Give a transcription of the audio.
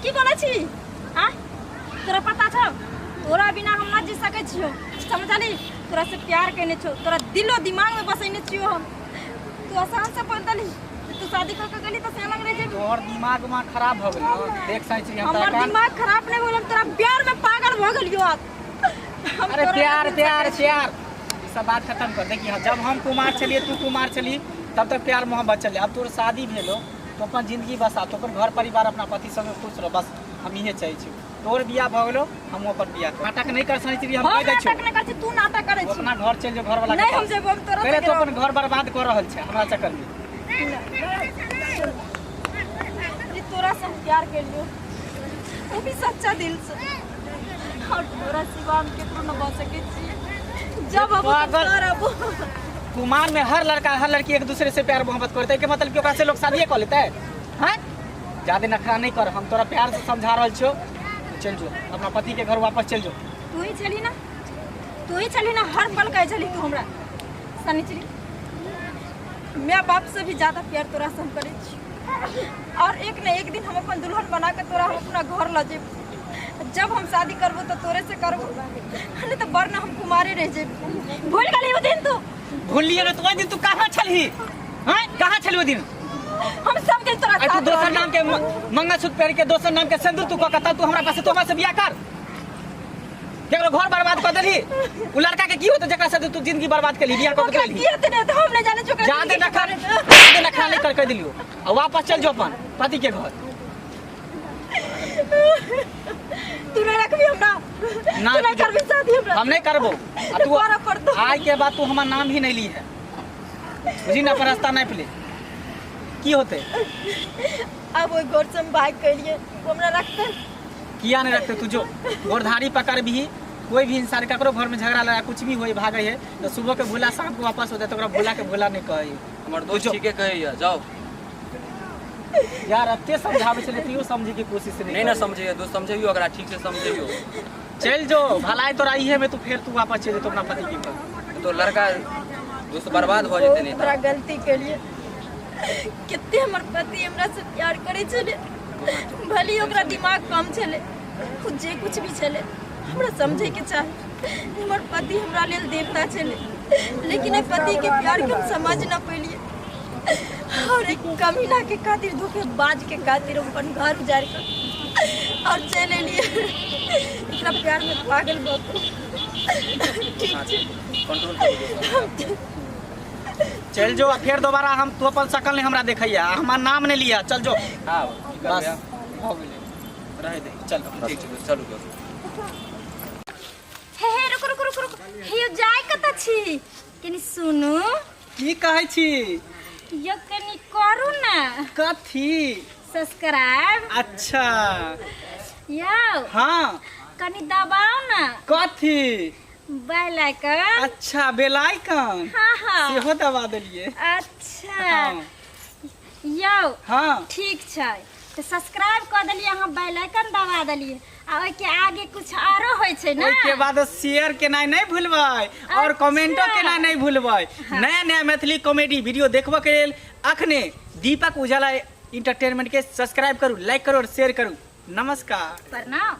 की बोलै छी आ तोरा पता छौ तोरा बिना हम ना जी सकै छियौ समझली तोरा से प्यार केने छौ तोरा दिलो दिमाग में बसैने छियौ हम तू आसान से बोल दली तू शादी कर के गेली तऽ से लग रह जेबी तोहर दिमाग उमाग खराब भऽ गेल देख सकै छी हम हमर दिमाग खराब नहीं भेल हम तोरा प्यार में पागल भऽ गेलियो आज हम अरे तोरा प्यार नहीं प्यार सकै प्यार ई सब बात खत्म कर देखिए जब हम कुमार छलिए तू कुमार छली तब तक प्यार मोहब्बत चले अब तोर शादी भेलो तो अपन जिंदगी बसा तो अपन घर परिवार अपना पति संगे खुश रह बस हम इहे चाहै छी तोर बियाह भऽ गेलो हम अपन बियाह करब। नाटक नहीं कर सकै छी हम हम कहि दै नाटक छियौ नहीं करै छी तू नाटक करै तू छी अपना घर चलि जो घर वाला नहीं हम जेबो हम तोरा पहिले संगे तो अपन घर बर्बाद कर रहल छै हमरा चक्कर में ये तोरा से हम प्यार केलियो वो भी सच्चा दिल से और तोरा सिवा हम केकरो न बच सकै छी जब अब पागल। तोर अब कुमार में हर लड़का हर लड़की एक दूसरे से प्यार मोहब्बत करते है के मतलब कि ओकरा से लोग शादिये कर लेते है हैं ज्यादा नखरा नहीं कर हम तोरा प्यार से समझा रहल छियो तू चल जो अपना पति के घर वापस चल जो तू ही चली ना तू ही चली ना हर पल कहे चली तू हमरा सनी चली मैं बाप से भी ज्यादा प्यार तोरा से हम करै छी और एक न एक दिन हम अपन दुल्हन बना के तोरा हम अपना घर ल जेब जब हम शादी करबो तो तोरे से करबो नहीं तो वरना हम कुमारे रह जेब भूल गेली ओ दिन तू भूल लिए ना तो ओहि दिन तू कहाँ छलही हैं कहाँ छलही ओहि दिन हम सब दिन तोरा आइ तू साथ दोसर रहलियौ। नाम के मंगलसूत्र पहिर के दोसर नाम के सिंदूर तू कऽ के तब तू हमरा पास तू हमरा से बियाह कर केकरो घर बर्बाद कऽ देलही उ लड़का के की होतै जकरा से तू जिंदगी बर्बाद केलही बियाह कऽ के ओकरा देलही की हेतै नहि तऽ हम नहि जानै छी ओकरा जादे जिंदगी के नखरा बारे में। जादे नखरा नहीं कर के दिलियो आ वापस चल जो अपन पति के घर तू नहीं रखबी हमरा ना तू नहीं तुझे- करबी शादी हमरा हम नहीं करबो आ तू करऽ पड़तौ। आइ के बाद तू हमर नाम भी नहीं ली है बुझी ना अपन रास्ता नापि ले की होतै अब ओहि घर से हम भाग गेलियै ओ हमरा रखतै किया नहीं रखते तू जो गोरधारी पकड़ भी कोई भी इंसान ककरो घर में झगड़ा लड़ा कुछ भी होई भागे है तो सुबह के भूला शाम को वापस होता है तो ओकरा भूला के भूला नहीं कहे हमर दोस्त जो- ठीके कहैया जाओ यार एते समझावे छलै तैयो समझे के कोशिश नहीं नहीं ना करे। समझैया दोस्त समझैयो ओकरा ठीक से समझैयो चल जो भलाई तोरा इहे में तू फेर तू वापस चल जेतो अपना पति के घर तो लड़का दोस्त बर्बाद भऽ जेतै बहुत नहीं बड़ा गलती केलिए कते हमर पति हमरा से प्यार करे छलै भले ही ओकरा दिमाग कम छलै ओ जे कुछ भी छलै हमरा समझे के चाही हमर पति हमरा लेल देवता छलै लेकिन एहि पति के प्यार के हम समझ न पेलिए और एक कमीना के खातिर धोखेबाज के खातिर हम अपन घर उजाड़ के और चलि एलिए एकरा प्यार में पागल भऽ के ठीक छै कंट्रोल करू दोस्त चल जो आ फेर दोबारा हम तू अपन शकल नहीं हमरा देखैया हमार नाम नहीं लिया चल जो हाँ की बस करबै हो गेलै रहे दे चल ठीक छै दोस्त चलू दोस्त हे हे रुक रुक रुक रुक हे यौ जाय कतऽ छी कनी सुनू की कहै छी यौ कनी करू ने कथी सब्सक्राइब अच्छा यौ हाँ कनी दबाउ ने कथी बेल आइकन अच्छा बेल आइकन हाँ हाँ सेहो दबा देलियै अच्छा हाँ यौ हाँ ठीक छै तऽ सब्सक्राइब कऽ देलियै अहाँ बेल आइकन दबा देलियै आ ओहिके आगे कुछ आरो होइ छै ने ओहिके बाद शेयर केनाइ नहि भूलबै और कमेंटो केनाइ नहि भूलबै नया नया मैथिली कॉमेडी वीडियो देखबऽ के लेल अखने दीपक उजाला इंटरटेनमेंट के सब्सक्राइब करू लाइक करू और शेयर करू नमस्कार प्रणाम